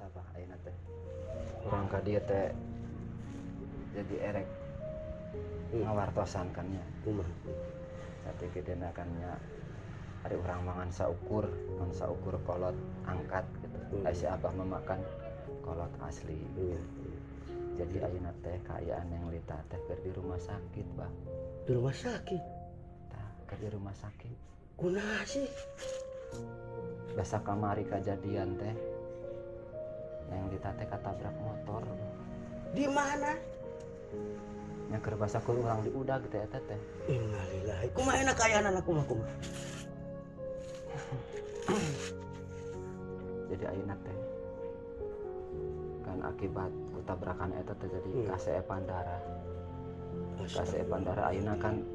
Abah, ayeuna teh urang ka dieu teh jadi erek ngawartosan kan nya. Kumaha? Sate gedena kan nya, ari urang mangan saukur, ngan saukur kolot angkat gitu. Ai si Abah mah kan kolot asli. Iya. Jadi ayeuna teh kaayaan Neng Lita teh keur di rumah sakit, Bah. Di rumah sakit? Tah, keur di rumah sakit. Kunaha sih? Basa kamari kajadian teh Neng Lita teh katabrak motor. Di mana? Nya keur basa kur urang di udag teh eta teh. Innalillahi. Kumaha enak kaayaan kumaha kumaha? Jadi ayeuna teh kan akibat kutabrakan eta teh jadi kaseepan darah. Kaseepan darah, ayeuna kan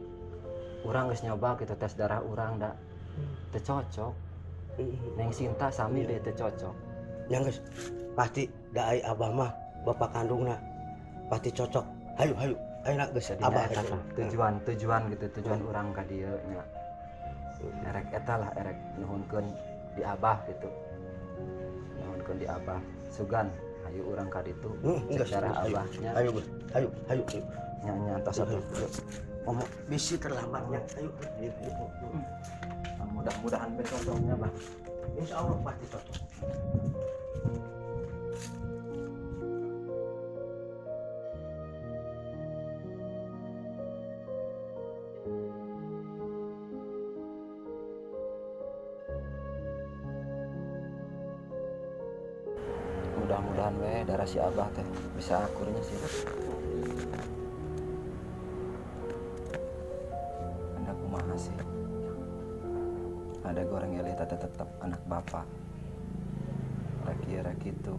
urang geus nyoba gitu tes darah urang da teu cocok. Neng Sinta sami deh teu cocok. Nya geus pasti da ai abah mah bapak kandungna pasti cocok. Hayu hayu ayeuna geus Jadi abah eta geus. Tah, tujuan tujuan gitu, tujuan urang ka dieu nya. Erek eta lah, erek nuhunkeun di abah gitu. Nuhunkeun di abah. Sugan hayu urang ka ditu cek Geus, darah geus, hayu. abahnya. Ayo geus. Hayu hayu hayu. Nya nya tos atuh. Ayo. Ngomong bisi terlambatnya. Ayo ayo ayo. Nah, mudah-mudahan be cocoknya, Bah. Insya Allah pasti cocok. Mudah-mudahan we darah si abah teh bisa akurnya sih. Anda kumaha sih? Ada goreng Elita teh tetep anak bapak. Rek ieu rek kitu.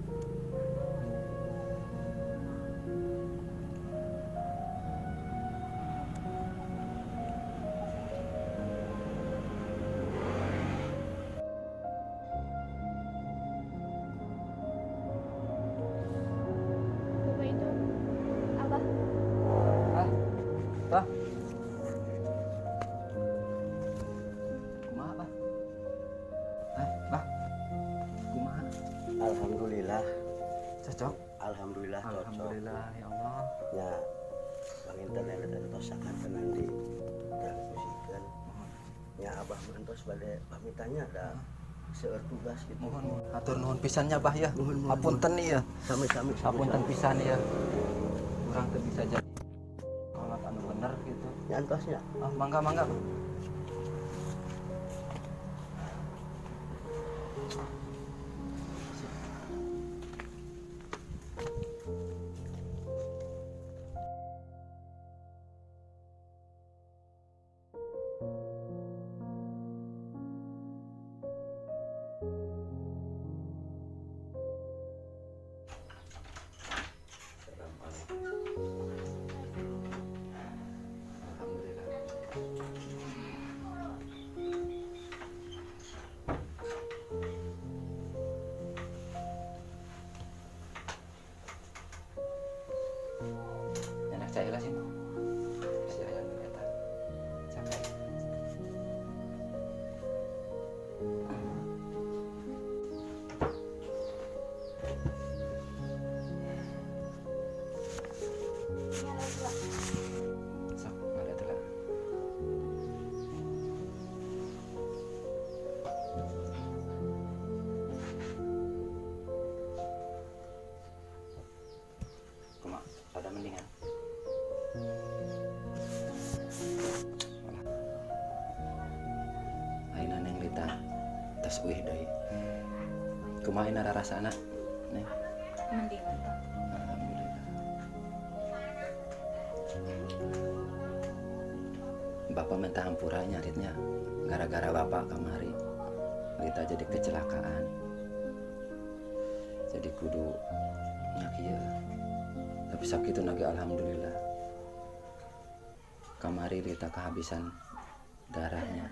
Bapak itu Abah. Ah, Bah. Kumaha, Bah? Eh, Bah. Kumaha? Alhamdulillah. Cocok? Alhamdulillah cocok. Alhamdulillah ya Allah. Ya, panginten eta tos sakantenan di transfusikan. Ya abah mah entos bade pamitannya da seueur tugas gitu. Mohon hatur nuhun pisannya Bah ya. Nuhun, nuhun, Hapunten ieu. Sami-sami. Hapunten pisan ya. Urang teu bisa jadi kolot anu bener gitu. Ya entosnya. Ah, mangga mangga. Alhamdulillah. Enak cai lah sih. Si ayam eta. Capek. Ini ada dua. Sok, ada tuh lah. Kumaha, ada mendingan. Alah. Ayeuna Neng Lita tos uih deui. Kumaha ayeuna rarasana, Neng? Mendingan, Pak. Alhamdulillah. Bapak minta hampura nyaritnya gara-gara bapak kamari Lita jadi kecelakaan. Jadi kudu nyakieu. Tapi sakitu lagi alhamdulillah. Kamari Lita kehabisan darahnya.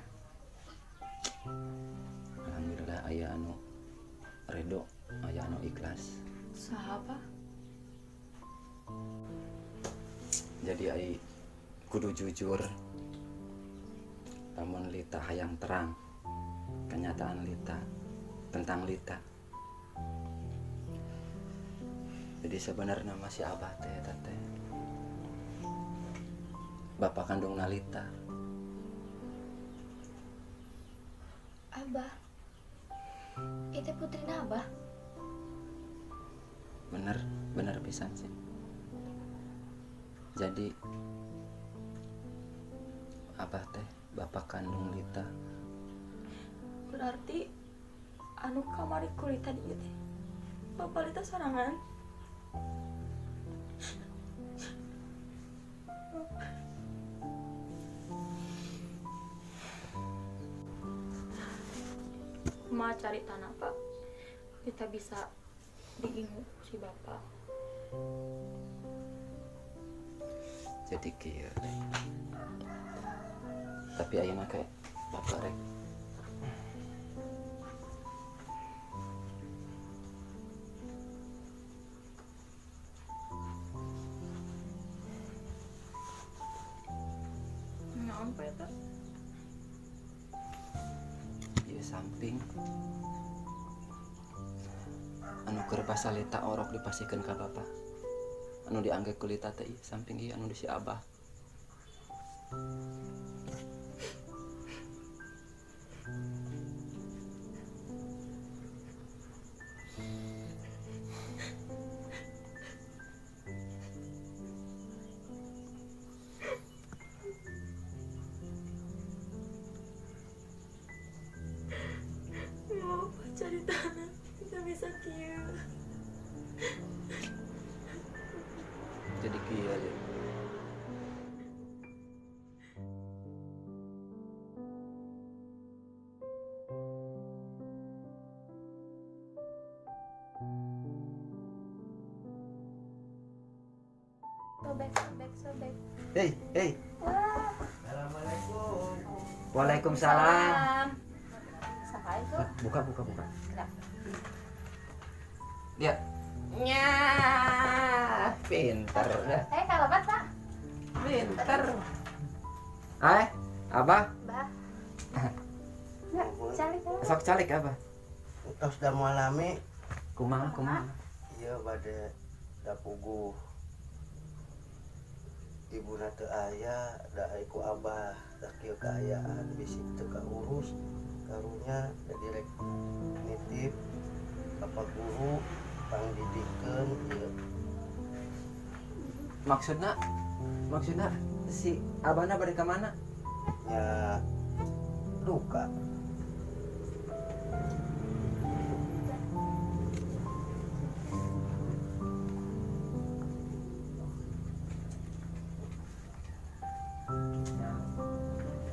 Alhamdulillah aya anu redo, aya anu ikhlas. Saha, Pak? Jadi ai kudu jujur. Lamun Lita hayang terang kenyataan Lita tentang Lita. Jadi sebenarnya masih abah teh eta teh bapak kandung Nalita. Abah. Itu putrina Abah. Bener, bener pisan sih. Jadi abah teh bapak kandung Lita. Berarti anu kamari ku Lita di ieu teh Bapak Lita sorangan. Kumaha caritana, Pak? Kita bisa diingu si Bapak. Jadi kieu. Tapi ayeuna kayak bapak rek Naon, Pak, eta? Ieu samping anu keur pasalita orok dipasihkeun ka bapak, anu diangge ku Lita teh ieu samping ieu anu di si abah. Mau apa caritana kita bisa kieu? Jadi kieu, Li. Sobek, sobek, sobek. Hei, hei. Wah. Assalamualaikum. Waalaikumsalam. Siapa itu? Buka, buka, buka. Kenapa? Dia. Nya, pinter dah. Eh, kalau Pak. Pinter. Hai, Abah. Bah. Enggak, calik, calik. Sok calik, Abah. Tos da moal lami. Kumaha, kumaha? Ieu bade da puguh. Ibuna teu aya, da ai ku abah da kieu kaayaan bisi teu kaurus karunya, jadi rek nitip ka Pak Guru pangdidikeun ieu. Maksudna, maksudna si abahna bade ka mana? Nya duka. Ya.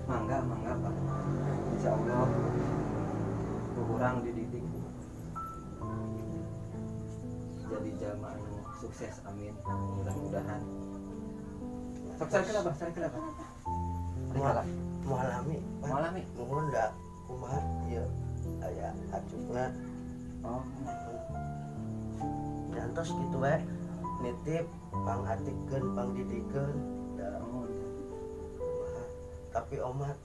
Mangga, mangga, Pak. Insya Allah kurang dididik jadi jalma anu sukses, amin, mudah-mudahan. Sok cari kenapa, cari kenapa? Moal moal lami, Pak. Moal lami. Nuhun da kumaha ieu aya acukna. Oh. Nyantos kitu we nitip pangatikeun pangdidikeun da Oh. kumaha. Tapi omat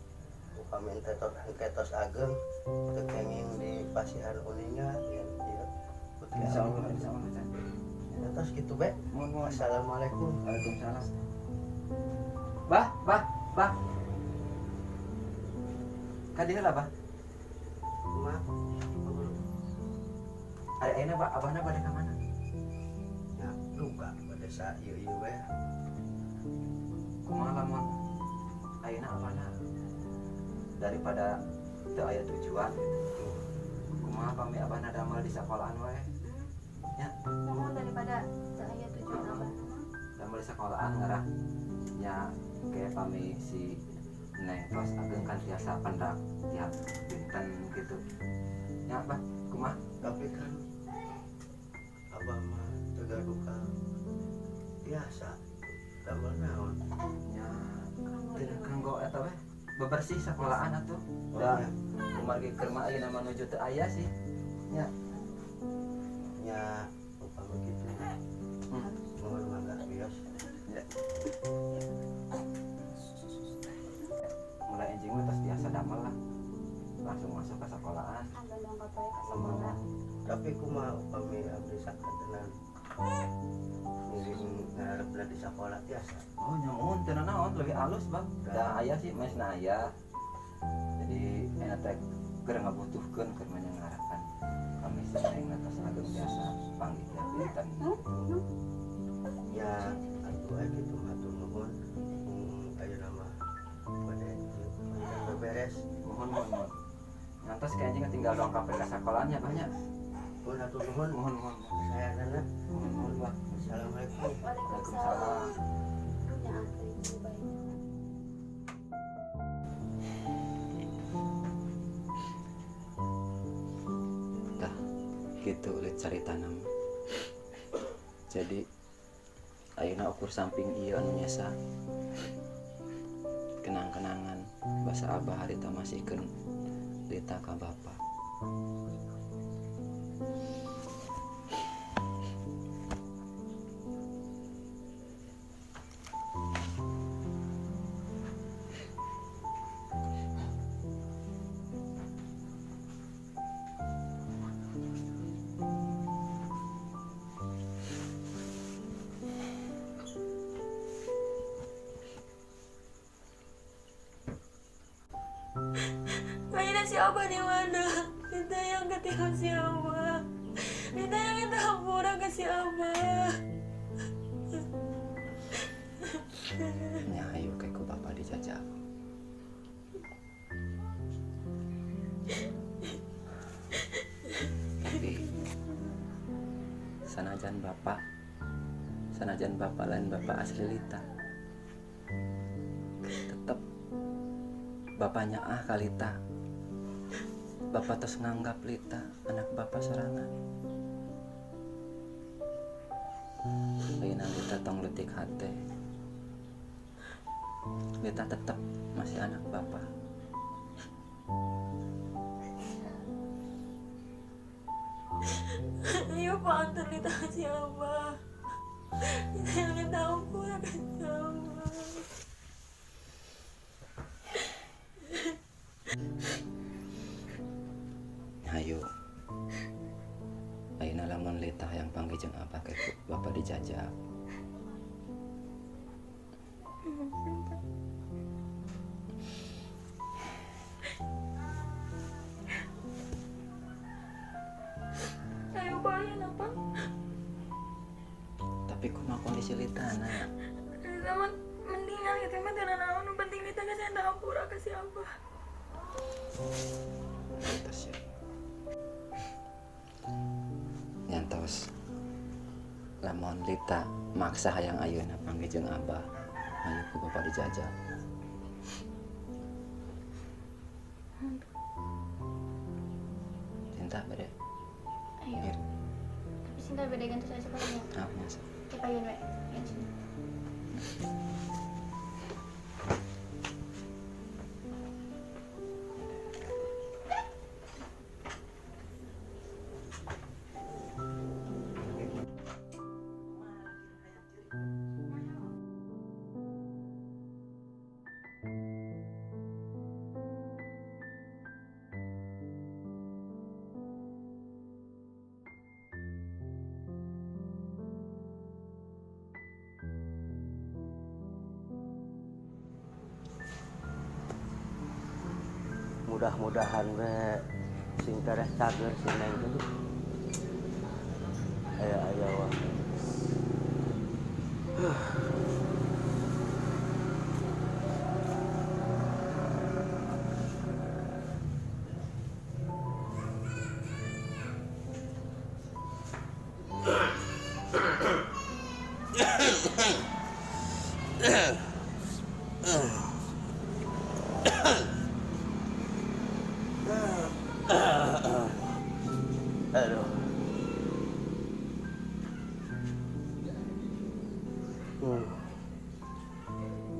upami ente tos engke tos ageng teu kenging di pasihan uninga ieu ieu putri. Insya Allah, insya Allah, Chan. Nyantos kitu we. Mohon, mohon. Assalamualaikum. Waalaikumsalam. Bah, bah, bah. Kadieu lah, bah. Kumaha? Ada ayeuna, Pak, abahna bade ka mana? Ya duka pada saat ieu ieu we. Kumaha lamun ayeuna abahna daripada teu aya tujuan gitu. Kumaha pami abahna damel di sekolahan wae? Ya. Mohon daripada teu aya tujuan abah. Damel di sekolahan ngarah nya kayak pami si Neng tos ageng kan tiasa pendak tiap dinten gitu. Ya, Bah, kumaha? Tapi kan abah mah teu gaduh ka biasa damel naon? Nya teu kanggo eta we bebersih sekolahan atuh. Da Ya. kumargi keur mah ayeuna menuju teu aya sih. Ya. Nya upami kitu. Mohon mangga bios. Ya. Mulai enjing mah tos biasa damel lah. Langsung masuk ke sekolahan. Ada dong bapak ka sekolah. Tapi kumaha upami abdi sakantenan Ngiring ngarepna di sekolah tiasa. Oh, nyamun teu naon, leuwih alus, Bang. Da aya sih mesna aya. Jadi enak teh keur ngabutuhkeun keur mah ngarakan. Kami si neng tos ageng biasa panggih tiap dinten. Ya, atuh aya kitu hatur nuhun. Ayeuna mah bade ieu beres. Mohon mohon mohon. Ngantos kayaknya tinggal dongkap ke sekolahnya banyak. Nuhun hatur nuhun. Mohon mohon. Saya nana. Mohon mohon, Bang. Assalamualaikum. Waalaikumsalam. Ya, atuh baik. Dah, gitu lihat carita nama. Jadi ayeuna ukur samping ieu anu nyesa kenang-kenangan basa abah harita masihkeun Lita ka bapa. Ayeuna si Abah di mana? Minta yang ketemu si Abah. Minta yang kita hampura ke si Abah. Nya ayo kayak ku bapak dijajah. Tapi sanajan bapak lain bapak asli Lita, tetep bapaknya ah ka Lita. Bapak terus nganggap Lita anak bapak sorangan. Ayeuna Lita tong leutik hate. Lita tetep masih anak bapak. Ayo Pak, antar Lita ke si Abah. Lita yang minta ampun ke si Abah. Ayo. Ayeuna lamun Lita yang panggil jeung Abah ke bapak dijajah. Ayo Pak, ayo apa? Tapi kumaha kondisi Lita na? Lita mah mendingan gitu mah teu nanaon, nu penting Lita geus minta ampura ka si Abah. Lita siap. Nyantos lamun Lita maksa hayang ayeuna panggih jeung Abah, ayo ku bapak dijajah. Cinta bade. Ayo. Iya. Tapi cinta bade ganti saya sekolahnya. Ah, biasa. Kita payun we. Yang sini. Mudah-mudahan we sing tereh cager si neng teh. Aya aya wah. Aduh.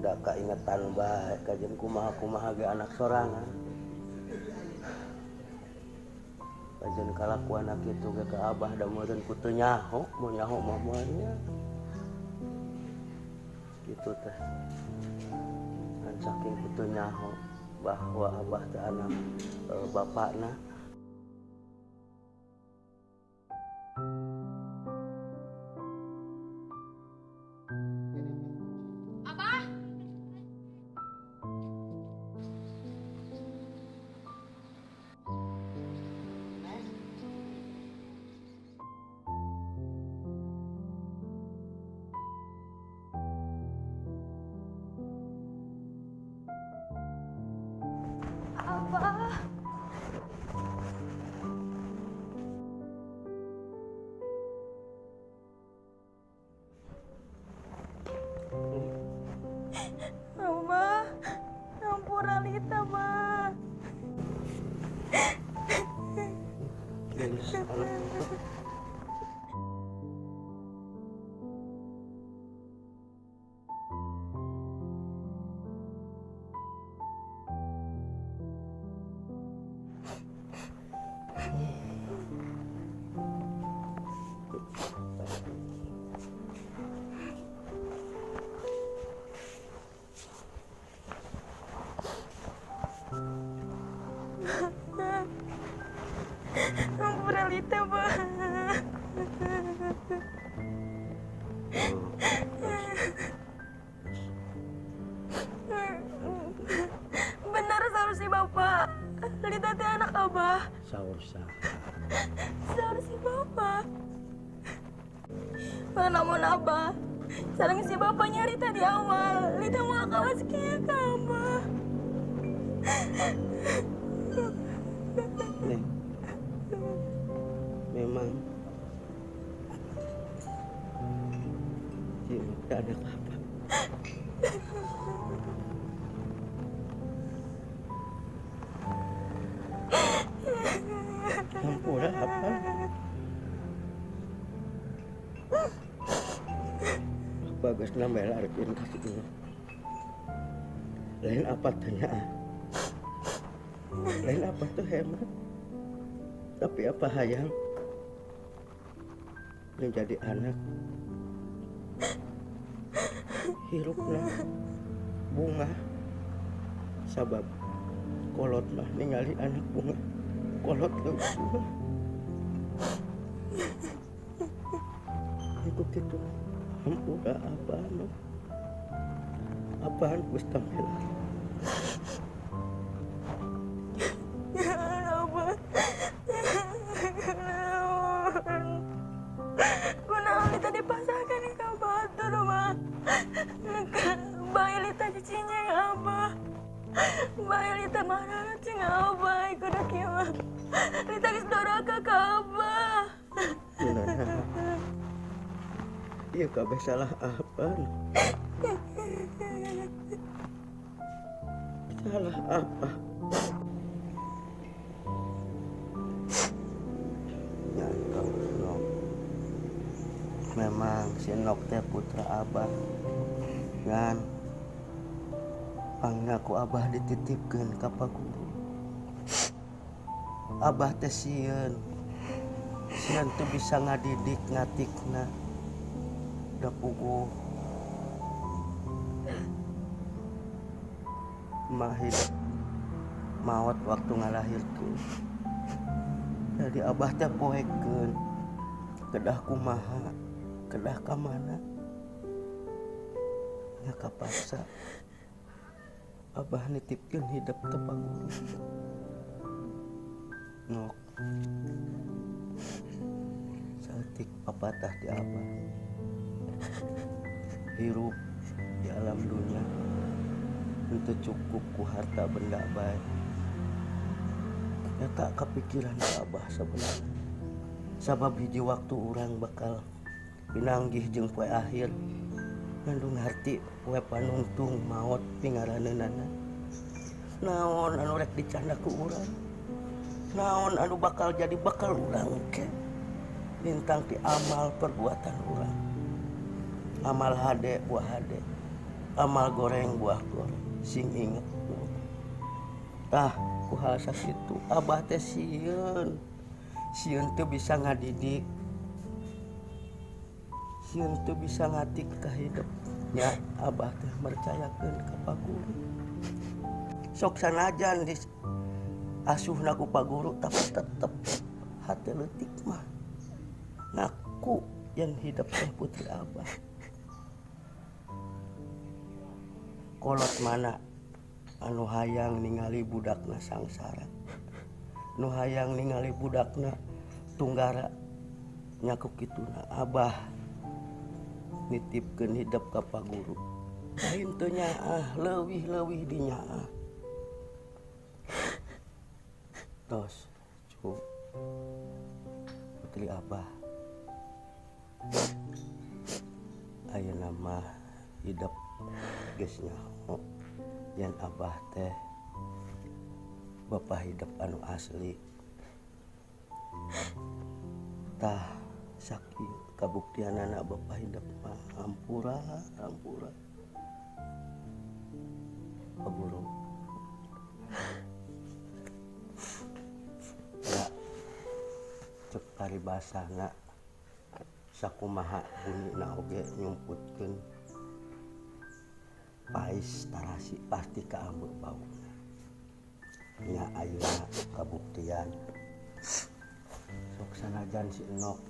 Da kaingetan bae kajeun kumaha-kumaha ge anak sorangan. Kajeun kalakuan kitu ge ka abah da meureun ku teu nyaho, mun nyaho mah moal nya. Kitu teh. Kan saking ku teu nyaho bahwa abah teh anak bapakna. Abah. Lamun Abah sareng si bapak nyarita di awal, Lita moal kawas kieu ka Abah. Neng, memang cinta ada apa? Hampura apa? Bagus namelarkeun ka si Inok. Lain apa teh nyaah? Lain apa tuh hemat? Tapi apa hayang menjadi anak hirupna bungah, sabab kolot mah ningali anak bungah, kolot leuwih bungah. Iku kitu, hampura abah mah. Apaan geus tamelar. Jangan, Abah. Kunaon? Kunaon Lita dipasahkan ka batur, Abah? Bae Lita cicingnya Abah. Bae Lita marah cing Abah kudu kieu mah. Lita geus doraka ka Abah. Kunaon? Ieu kabeh salah apa? Salah apa? Ya, Nok. Memang si Nok teh putra Abah. Ngan pangna ku Abah dititipkeun ka Pak Guru. Abah teh sieun. Sieun teu bisa ngadidik ngatikna. Da puguh mahir maot waktu ngalahirkeun. Jadi Abah teh poekeun kedah kumaha, kedah ka mana. Nya kapaksa Abah nitipkeun hidup ke Pak Guru. Nok. Saeutik papatah ti Abah. Hirup di alam dunia henteu cukup ku harta benda bae. Eta kepikiran ka Abah sebenarnya. Sabab hiji waktu urang bakal pinanggih jeung poe akhir. Ngandung harti poe panungtung maot pingaraneunana. Naon anu rek dicanda ku urang? Naon anu bakal jadi bakal urang ke? Lintang ti amal perbuatan urang. Amal hade buah hade, amal goreng buah goreng. Sing inget. Tah ku hal sakitu Abah teh sieun. Sieun teu bisa ngadidik. Sieun teu bisa ngatik ka hidup. Nya Abah teh mercayakeun ka Pak Guru. Sok sanajan di asuhna ku Pak Guru tapi tetep hate leutik mah ngaku yang hidup teh putri Abah. Kolot mana anu hayang ningali budakna sangsara, nu hayang ningali budakna tunggara, nyaku kituna Abah nitipkeun hidup ka Pak Guru. Lain teu nyaah, leuwih-leuwih di nyaah. Tos, cu, putri Abah, ayeuna mah hidup geus nyaho yen Abah teh bapa hidup anu asli. Tah sakieu kabuktianana bapa hidup mah hampura, hampura. Pak Guru. Ya, cek paribasana sakumaha bunina oge nyumputkeun pais tarasi pasti kaambeu bauna. Nya ayeuna kabuktian sok sanajan si Enok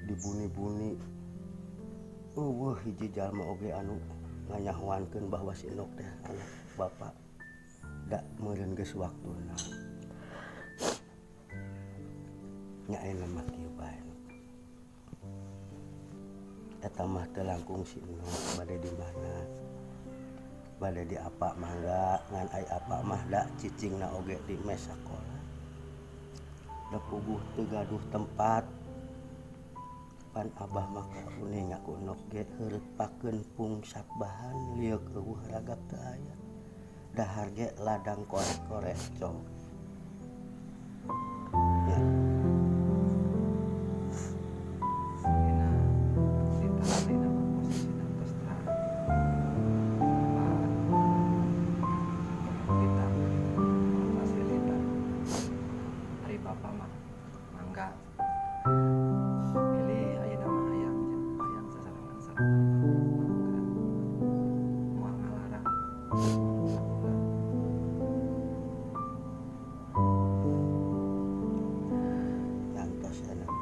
dibuni-buni eueuh hiji jalma oge anu nganyahoankeun bahwa si Enok teh anak bapak da meureun geus waktuna. Nya, ayeuna mah kieu bae. Eta mah teu langkung si Nok bade di mana. Bade di apa mangga, ngan ai apa mah da cicingna oge di mes sakola. Da puguh teu gaduh tempat. Pan abah mah kauninga ku Nok ge heureut pungsap bahan lieuk euweuh ragap teu aya. Dahar ge ladang korek-korek cok. Ya. Dina Lita, ayeuna mah posisina tos terang. Bapak Lita, Bapak Sri Lita. Ari bapak mah mangga pilih, ayeuna mah hayang hayang sasarengan sareng mangga, moal ngalarang. Mangga. Ngantos ayeuna mah.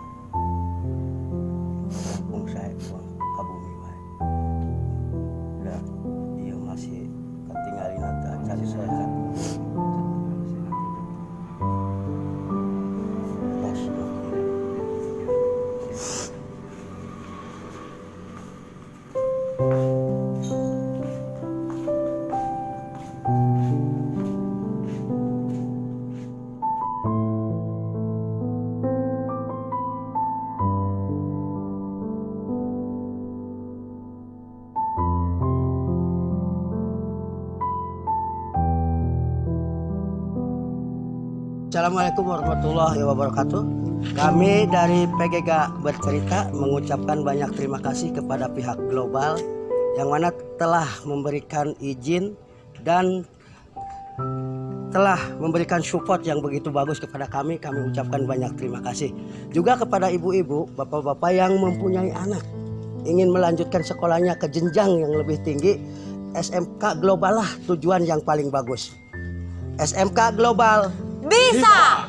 Langkung sae buang ka bumi wae. Da ieu masih katingalina teh acan sehat. Can terlalu sehat itu. Tos nu kieu. Ya. Assalamualaikum warahmatullahi wabarakatuh. Kami dari PGK Bercerita mengucapkan banyak terima kasih kepada pihak Global yang mana telah memberikan izin dan telah memberikan support yang begitu bagus kepada kami. Kami ucapkan banyak terima kasih. Juga kepada ibu-ibu, bapak-bapak yang mempunyai anak ingin melanjutkan sekolahnya ke jenjang yang lebih tinggi, SMK Global lah tujuan yang paling bagus. SMK Global Bisa!